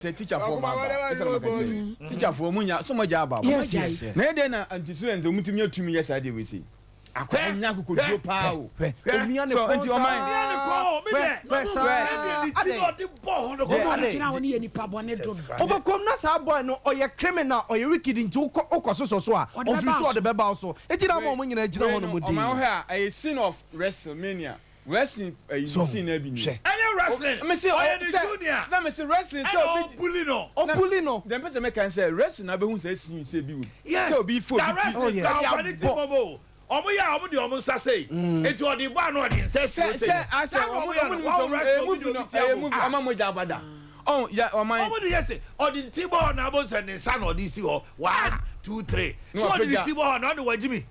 Sɛ teacherfoɔ ma aba ɛsɛ na maka kyerɛ teacherfoɔ mo nya so mo gya aba Yes, yes, yes. Na yɛ dɛn na anti student ɔmo tumi nya tumi yɛ saa deɛ wei sei akwadaa nya akokoduro paa o Hwɛ, omia ne So, kɔn nti saa. ɔman- Mia ne kɔn o, me Hwɛ, deɛ. hwɛ saa. Sɛdeɛ ne ti Adɛn? na ɔde bɔ hɔ no Hwɛ, kɔn. adɛn? Gyina hɔ ne yɛ nipa bɔne dodo. Wobɛkɔm na saa boy no ɔyɛ criminal, ɔyɛ wicked, nti wokɔ sosɔ so a Ɔde ɔmfiri bɛba so wo ɔde bɛba wo so. Enti na ama ɔmo nyinaa gyina Wei hɔ no, nom ɔman dinn. wohwɛ a ɛyɛ scene of WrestleMania, wrestling ɛyi So, scene na bi ni. hwɛ. Ɛnyɛ wrestling. Mese Ɔyɛ ne sɛ- junior. Sɛ mese wrestling sɛ Ɛna obi ɔbully no. Ɔbully no. Deɛ mpɛ sɛ mɛka ne sɛ wrestling na bɛhu sɛ scene sɛ bi wɔ mu. Yes. Sɛ obi fo Na obi ti. wrestling Oh, yes. kura ɔfa ne ti mɔbɔ o. Ɔmo yɛ a ɔmo de ɔmo nsa sei. Eti ɔde bɔ ano ɔde nsa si Sɛ o sei. sɛ asɛ Saa na ɔmo ɔmo yɛ ɔmo no. nim Wɔn sɛ wrestling ɛyɛ obi movie de no obi ti ɛyɛ abɔ. movie ɔma mo gya abada. Ɔn ya ɔman. Ɔmo de yɛ se ɔde ne ti bɔ hɔ na abo sɛ ne nsa na ɔde si hɔ one two three. Na So ɔde ne wapagya. ti bɔ hɔ na ɔde wagyi mi.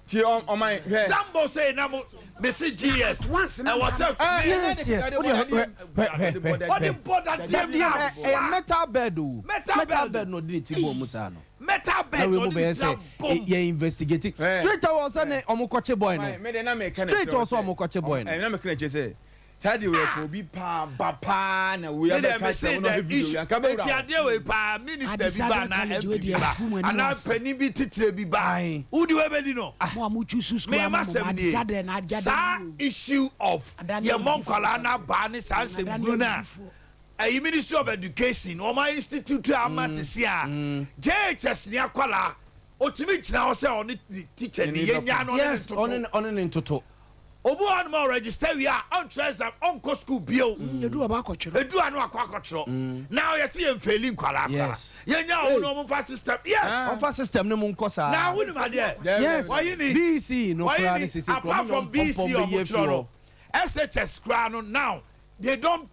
Ti ɔman hwɛ. Jambo sei na mo mesi GS. Once na Ɛwɔ sɛ Ah, me Yes. Wode hwɛ, hwɛ, hwɛ, hwɛ, ɔde bɔ that team Dadeɛ na ɛyɛ metal bed o. Metal Metal bed. bed na ɔde ne ti bɔ mu saa no. Metal Na bed wei mu ɔde ne bɛyɛ ti sɛ abom. yɛ investigate. Hwɛ. Straight away ɔsɛ ne ɔmo kɔkye boy no. Me de na meka na Straight kyerɛ wo ɔsɛ ɔmo kɔkye boy no. Ɛɛ na meka na kyerɛ sɛ saa deɛ wɔyɛ kɔ obi paa ba paa na wei Me deɛ abɛka me se kyerɛ wo na the ɔhwɛ video issue yi anka bɛwura eti wo. adeɛ wei paa minister bi Adesade ba anaa College MP wei bi deɛ ba sukuu mu anim anaa ase. panin bi titire bi ba Aye. wodi wei bɛdi no. Mo a mo twu su sukuu Me ama ma mo sɛm ma nie adesade na agya saa da issue of Adane yɛ mɔ abibifoɔ. nkwadaa na baa ne saa nsɛm Adane hunu na abibifoɔ. ɛyi Ministry of Education wɔn institute ama sisi a JHS ni akwadaa otumi gyina hɔ sɛ ɔne ne teacher ni Ne yɛ nya no ɔne ne Yes, ntoto. ɔne ne ntoto. Obi wɔ hɔnom a ɔregister wie a ɔntwerɛ exam, ɔnkɔ school bio. Edu ɔba akɔtwerɛ. Edu ano akɔ akɔtwerɛ na ɔyɛ sɛ yɛn fail nkwadaa koraa. Yɛn nya wɔn na wɔn fa system, yes. Ɔmfa system no mu nkɔ saa. Na wunim adeɛ Yes. wɔyi ni BECE no koraa wɔyi ne ni sisi koraa. apart from BECE ɔmo twerɛ no, SHS koraa no, now they don't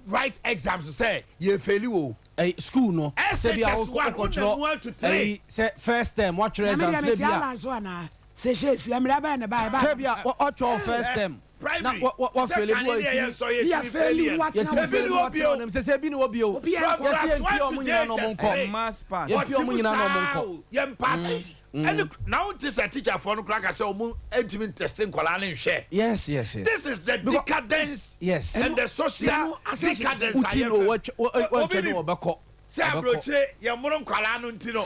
write exams sɛ yɛn fail wo. Ɛyi school no. Sɛ bi a SHS 1, wokɔtwerɛ wonam 1 to 3. ɛyi sɛ first term watwerɛ Na me exams deɛ na mete bi a ala so anaa sɛ hyɛ esi mmerɛ bɛyɛ ne ba ɛba. Sɛ bi a wɔtwerɛ first term na Primary wɔfail sɛ bi wɔ kane ne yɛ yɛtumi nsɔ yɛ Yɛ tumi fail fail yɛn. watena yɛtumi Ebi fail ni wɔ bio. wɔtwerɛ ɔnim sɛ sɛ ebi ni wɔ bio. Obi yɛ From nkɔ. Yɛsi class yɛn 1 pia to ɔmo nyinaa na ɔmo JHS nkɔ. 3. Mass pass. Yɛn pia ɔmo nyinaa na ɔmo nkɔ. Yɛn pass ɛne na wɔn ti sɛ teacher foɔ no koraa ka sɛ ɔmo ntumi ntest nkwadaa ne nhwɛ. Yes. This is the decadence and the social Sɛ no, decadence. Uti no Obi wɔtwa ni no wɔbɛkɔ. sɛ aburokyire yɛn mmono nkwadaa no nti no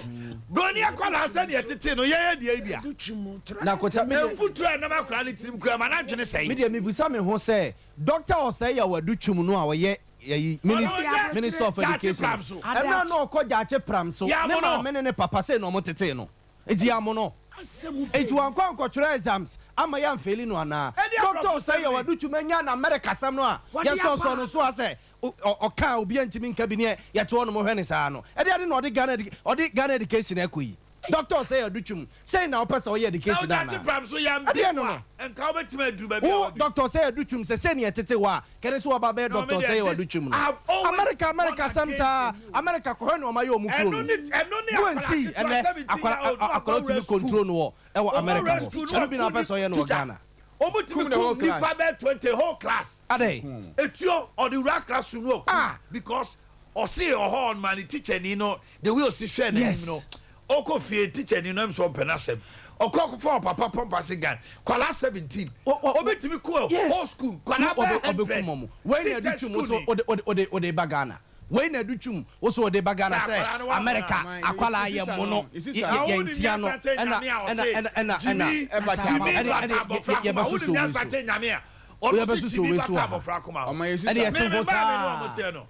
broni akwadaa sɛdeɛ tete no yɛyɛ deɛ bi a Du twi mu tra. Na kota me deɛ mfutuo a ɛnam akwadaa no tirim kura ma n'adwene me sɛn. deɛ mibisa me ho sɛ Doctor Osei Yaw Adutwum no a ɔyɛ yɛyi minister Ɔno Minister of Jaachi Education Pram so. ɛmira na ɔkɔ Gyaakye Pram so ne Yamono. maame ne ne papa sɛ na ɔmo tete no eti yamono Asɛm eti wankɔ ankɔtwerɛ exams ama yɛn fail no anaa? Ɛne Doctor aborɔfo Osei Yaw sɛm ni. Adutwum anya na America sɛm no a Wɔde yɛsɔsɔ apa. no so a sɛ ɔka obi ntumi nka bi ne yɛte hɔ nom hwɛ ne saa no ɛde ade na ɔde Ghana education ɛkɔ yi. Doctor Osei Adutwum sɛn na ɔpɛ sɛ ɔyɛ Na education ɔgyaakye ana? Pram so yɛn Ɛdeɛ bi no mu no. a nka wobɛtumi aduru baabi a Wo wadu. Doctor Osei Adutwum sɛ sɛnea ɛtete hɔ a kɛne sɛ wɔba bɛyɛ No, Doctor me deɛ, Osei I Adutwum no have always America gone sɛm against saa this. America kɔhwɛ ne ɔma yɛ ɔmu kuro Ɛno no ne ɛno ne go and akwadaa see ketewa ɛnɛ 17 year old na akwadaa ɔkɔ tumi school. control no wɔ ɛwɔ Ɔkɔ America hɔ school na ɛno bi na ɔkɔ ɔpɛ sɛ ɔyɛ no wɔ teacher. Ghana. Ɔmo tumi Kum the whole kum nipa class. bɛɛ 20 whole class. Adɛ Etuo ɔde wura classroom no ɔkum Ah. because ɔsi ɔhɔ ɔnma ne teacher ni no the way osi hwɛ n'anim no ɔkɔ fie teacher ni no ɛmu sɛ ɔmpɛ n'asɛm ɔkɔ kɔfɔ ɔpapa pɔmpa gun kwalaa 17 obi tumi ku a whole school kwalaa bɛɛ 100. Ɔbɛkum ɔmo. Wei na Teacher Adutwum school so ni. ɔde ba Ghana. Wei na Adutwum wo so ɔde ba Ghana Sɛ sɛ akwadaa no wa America Aman, akwalaa esi yɛ sa mo no, no esi sa yɛ no. yɛn tia no ɛna ɛna ɛna ɛna ɛna ɛna Ɛbata Jimmy ɛne bata ɛne abɔfra kuma yɛbɛsoso wonim wei nyansa so. kyɛ Nyame a ɔno sɛ Yɛbɛsoso Jimmy wei so bata wɔ ha. abɔfra kuma. Ɔman yɛsi Ɛne sa yɛte Me ho me ba me ne saa. ɔmo teɛ no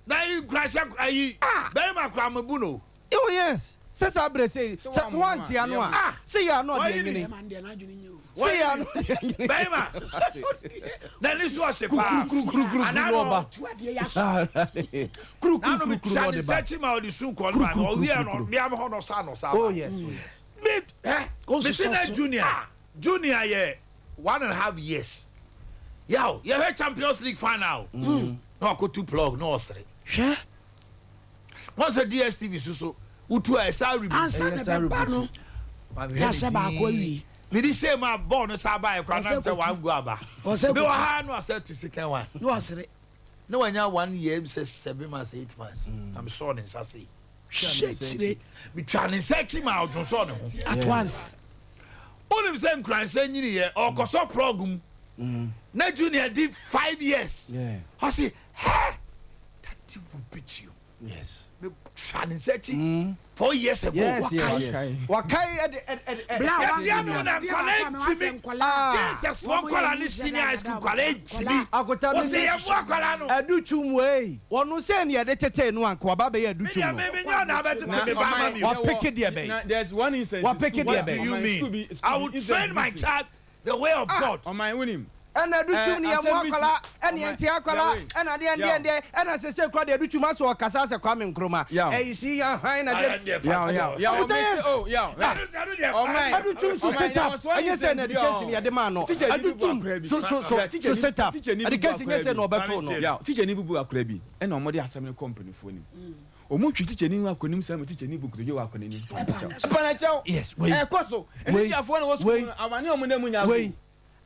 na yi nkurasɛ ayi bɛrima kura mo bu no. Oh yes, sɛ saa berɛ sɛ Sɛ sɛ wɔn woantea no a Ah! sɛ yɛ ano ɔde Wɔyi ni. anyini Ɛma no deɛ n'adwene nyɛ o. sɛ yɛ ano ɔde anyini. Bɛrima n'ani so ɔhye paa. Kurukurukurukuru Anaa na no ɔba. Tu adeɛ yɛ aso. nanu Kurukurukurukuru mi na tua ne ɔde nsa ba. akyi ma ɔde sun kɔ no ma na ɔwia no ɔbea mi hɔ na ɔsa na ɔsa Oh ba. yes. Me ɛ Ɔnsusɔ mesi na so. Junior yɛ 1.5 years yaw yɛhwɛ Champions League final na wakɔtu plug na ɔsere. Hwɛ. Wɔn sɛ DStv so wotu a ɛsa reboot. Ansa Ɛyɛ na saa bɛba reboot. no yɛahyɛ baako awie. Mede hyɛ mu a bɔɔl no sa baeɛ koraa nam Ɔsɛ sɛ kotu. one go aba. Ɔsɛ me wɔ kotu. ha no asɛ to second one. Na ɔsere. Ne wanya 1 year sɛ 7 months, 8 months na mesɔɔ ne nsa sei. Hwɛ akyire. Metwa ne nsa akyi ma ɔdwonsɔɔ ne ho. At once. Wonim sɛ nkuranhyɛ nyiniyɛ ɔkɔsɔ plug mu na Junior di 5 years. Ɔse hɛ. Poverty will beat you. Yes. Me twa ne nsa akyi 4 years ago. Yes. Wakae ɛde ɛde ɛde. Bla wa Yɛte ano na nkwadaa ntimi. JHS wɔn nkwadaa ne senior high school nkwadaa ntimi. Akota mi Wɔsɛ yɛn mu akwadaa no. Adutwum wei. Wɔn sɛ ni yɛde tete no anka waba bɛyɛ Me Adutwum deɛ no. me me nyɛ ɔna abɛtete me ba ama mi o. Wapeke deɛ bɛn? Na there's one instance. Wapeke deɛ What do bɛn? you mean? I will train my child the way of God. Ɔman wunim. Ɛna Adutwum ni yɛ mu Asɛm bi si- akwadaa, ɛna yɛn ti akwadaa, Yahweh. ɛna deɛ deɛ deɛ, ɛna sese kura deɛ Adutwum asɔ ɔkasa asɛ Kwame Nkrumah. Yaw. Ɛyi si yan han na deɛ. Yaw yaw yaw. Akota yes. Oh yaw. Ɔman. Adutwum so Ɔman, sit up. yɛwɔ so Ɛnyɛ sɛ na instance bi education a- yɛde maa no. Teacher ni bubu akora Adutwum bi. so Yeah, teacher so ni- sit up. teacher ni bubu Education nyɛ akora sɛ na bi. ɔbɛto no. Yaw, teacher ni bubu akora bi, ɛna ɔmo de asɛm no kɔ mpanyinfoɔ nim. Ɔmo twi teacher ni akɔ nim sɛ teacher ni bu kotodwe wɔ akɔ n'anim. Panakyɛw. Yes, wei. Ɛkɔ so. Wei. Ɛni tiafoɔ na wɔ Wei. sukuu no, amane a ɔmo nam nya. Wei.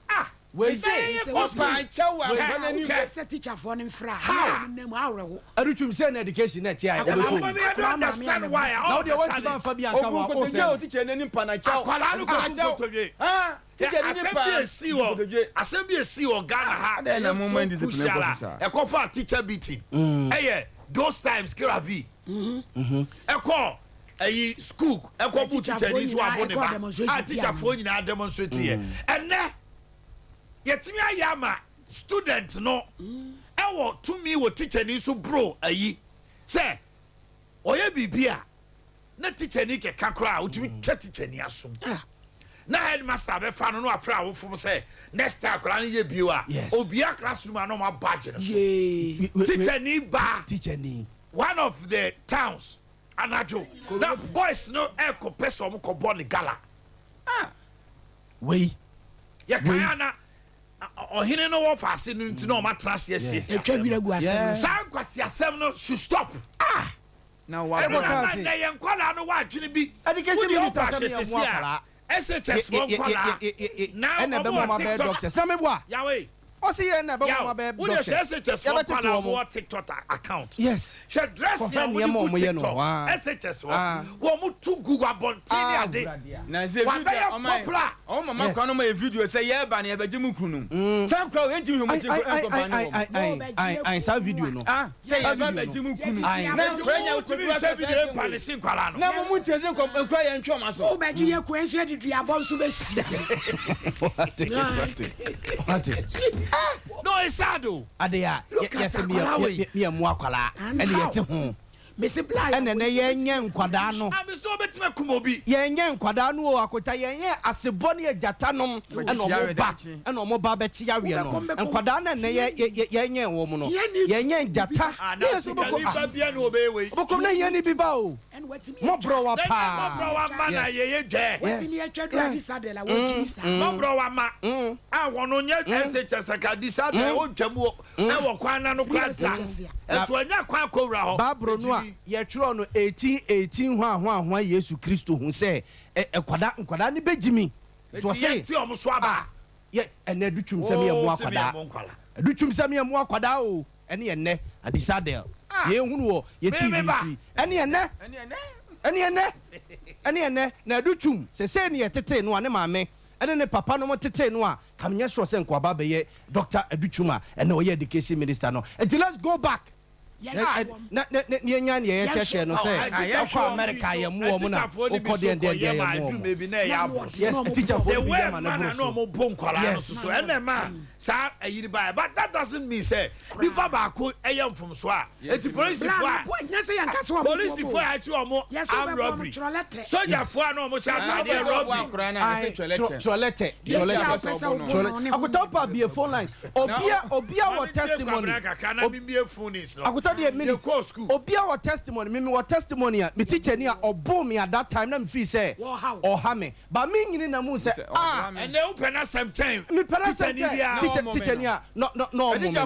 Ah, Wei. sɛ yɛ kɔ school. Panakyɛw wɔ akɔ n'anim. Hwɛ. Sɛ teacherfoɔ no mfra. How? Nam awerɛho. Adutwum sɛ na education na ɛte a Akwadaa ɛbɛso. Mama, I don't understand why. Na wo deɛ wɔntumi amfa bi anka Obu wa nkotodwe wɔ ɔsɛ. teacher n'anim panakyɛw. Akwadaa no kɔ bu nkotodwe. Ah, teacher ni Asɛm pa. bi esi wɔ asɛm bi esi wɔ Ghana ha. Adɛn na mo mind Ɛyɛ so discipline crucial kɔ a so saa? ɛkɔfa teacher beating. Ɛyɛ those times Kira V. Ɛkɔ ɛyi school ɛkɔ bu teacher ni so abo ne Teacherfoɔ ba nyinaa ɛkɔ demonstration a teacherfoɔ nyinaa demonstrate yɛ. Ɛnɛ yɛtumi ayɛ ama student no ɛwɔ tumi wɔ teacher ni so bro ayi sɛ ɔyɛ biribi a na teacher ni kɛka koraa wotumi twa teacher ni asom na headmaster bɛfa no na wafrɛ awofo sɛ next time akwadaa no yɛ bio a obia classroom a na ɔma badge no so. Yee. Teacher ni ba Teacher ni. one of the towns anadwo na boys no ɛkɔ pɛ sɛ ɔmo kɔ bɔ ne gala. Wei. Yɛkan ana ɔhene no wɔ faase no nti na ɔmo atena ase asiesie Ɛtwa asɛm wira gu asɛm no. Saa nkwasi asɛm no should stop. Na wa. Ɛno Ɛbɔ na kaa na se. nnɛ yɛn nkwadaa no wɔ adwene bi. Education Wode minister ɔba sɛ ahyɛ meyɛ sisi mmoa a akwadaa. SHS wɔ nkwadaa na Ɛna ɔmo ɛbɛma wɔ ɔmo abɛyɛ TikTok. doctors. Na meboa. Yahweh. Ɔsi yɛ na ɛbɛma Yaw, ɔmo abɛyɛ wode hwɛ doctors. SHS wɔ Yɛbɛtete nkwadaa wɔn. wɔ TikTok account. Yes. Hwɛ dressing a Kɔhwɛ wɔde nneɛma a gu ɔmo yɛ no. TikTok. Ah. SHS wɔ Ah. wɔn mo tu gu abɔnten ne Ah, ade. Na sɛ Wabɛyɛ video ɔman popular. ɔmo mama Yes. kwan no ma yɛ video sɛ yɛba no yɛbɛgye mu kunu. Saa kura o yɛntumi hwɛ mo akyi nkɔ nkɔ ne wɔn. Ai ai ai, saa video no. Ah, sɛ yɛba bɛgye mu kunu. Ai. Na Nti nkura nya wotumi nkura nhwɛ video mpa ne si nkwadaa no. Na mo mu ntie sɛ nkura yɛn ntwɛ ɔma so. Wobɛgye yɛ kwan so yɛde duabɔ nso bɛsia. Wate wate. No, it's sad o. Ade a Look at yɛsɛ akwadaa wei. meyɛ mmoa akwadaa And ɛne how? yɛte ho. Mesi bla. Ɛna nɛ yɛnyɛ nkwadaa no. Abi sɛ wobɛtumi akum obi. Yɛnyɛ nkwadaa no o, Akota, yɛnyɛ asebɔ ne agyata nom ɛna ɔmo ba Bɛkyi. ɛna ɔmo ba bɛkyi aweɛ no. Wobɛkɔm, bɛkɔm. Nkwadaa no ɛnɛ yɛnyɛ wɔn no. Yɛne Yɛnyɛ gyata. Ah, na Ne yɛ so sika bɛkɔ nipa ah bia na ɔbɛyɛ wei. bɛkɔm na yɛn ni bi ba o. Ɛna watumi Mɔborɔ wa Na ɛnyɛ paa. mmɔborɔ wa ma na yɛyɛ dwɛ. watumi atwa dura di sa de la wɔgyimi saa. Mmɔborɔ wa ma a wɔn nyɛ SHS ka di sa de ɔntwam wɔ ɛwɔ kwan na no kora da. Ɛso ɛnyɛ kwan kɔwura hɔ. Baaburo no a yɛtwerɛ no 1818 ho ahoa Yesu Kristo hu sɛ nkwadaa ne bɛgyi mi. Eti yɛn ti ɔmo so aba. Yɛ ɛnɛ Adutwum sɛ meyɛ mmoa Oo, sɛ meyɛ akwadaa. mo nkwalaa. Adutwum sɛ meyɛ mmoa akwadaa o, ɛne ɛnɛ Adisadel yɛhunu wɔ yɛ Me, TV me ba. so yi, ɛne ɛnɛ ɛne ɛnɛ ɛne ɛnɛ na Adutwum sɛsɛ ne yɛtetee no a, ne maame ɛne ne papa no mo tetee no a, kamenyɛ sure sɛ nkoaba bɛyɛ Dr Adutwum a ɛnɛ ɔyɛ education minister no. Nti let's go back na na na na yɛnya ne yɛyɛ kyerɛkyerɛ no sɛ ɔkɔ America yɛ mmoɔ mu na wokɔ deɛ deɛ deɛ yɛ mmoɔ mu. Maybe na ɛyɛ aboro so. Yes, teacherfoɔ The no bi way yɛ ma no man boro na so. ɔmo bo nkwadaa no so ɛna ma saa ɛyiri ba yɛ, but that doesn't mean sɛ nipa baako ɛyɛ mfomso a eti polisifoɔ a Nyɛ sɛ yɛnka sɛ ɔmo polisifoɔ a akyi ɔmo Yɛsɛ armed wobɛbɔ ɔmo robbery, twerɛ letter. sogyafoɔ a na ɔmo hyɛ ataadeɛ robbery. Aye, twerɛ letter, Deɛ twerɛ nti a letter. wopɛ sɛ wobɔ no ne ho. Akota pa bie phone lines, obia wɔ testimony. Kakra na mi mie phone is no. Akota deɛ minute. Yɛkɔɔ school. Obia wɔ testimony, mimi wɔ testimony a me teacher ni a ɔbo me at that time na me feel sɛ Wɔha wo. ɔha me, but me nyini na mu sɛ ah Ɛnɛ wopɛ n'asɛm kyɛn me pɛ na sɛ teacher ni biara. teacher Na ɔmmɔ me teacher no. ni a no no no ɔmo me no.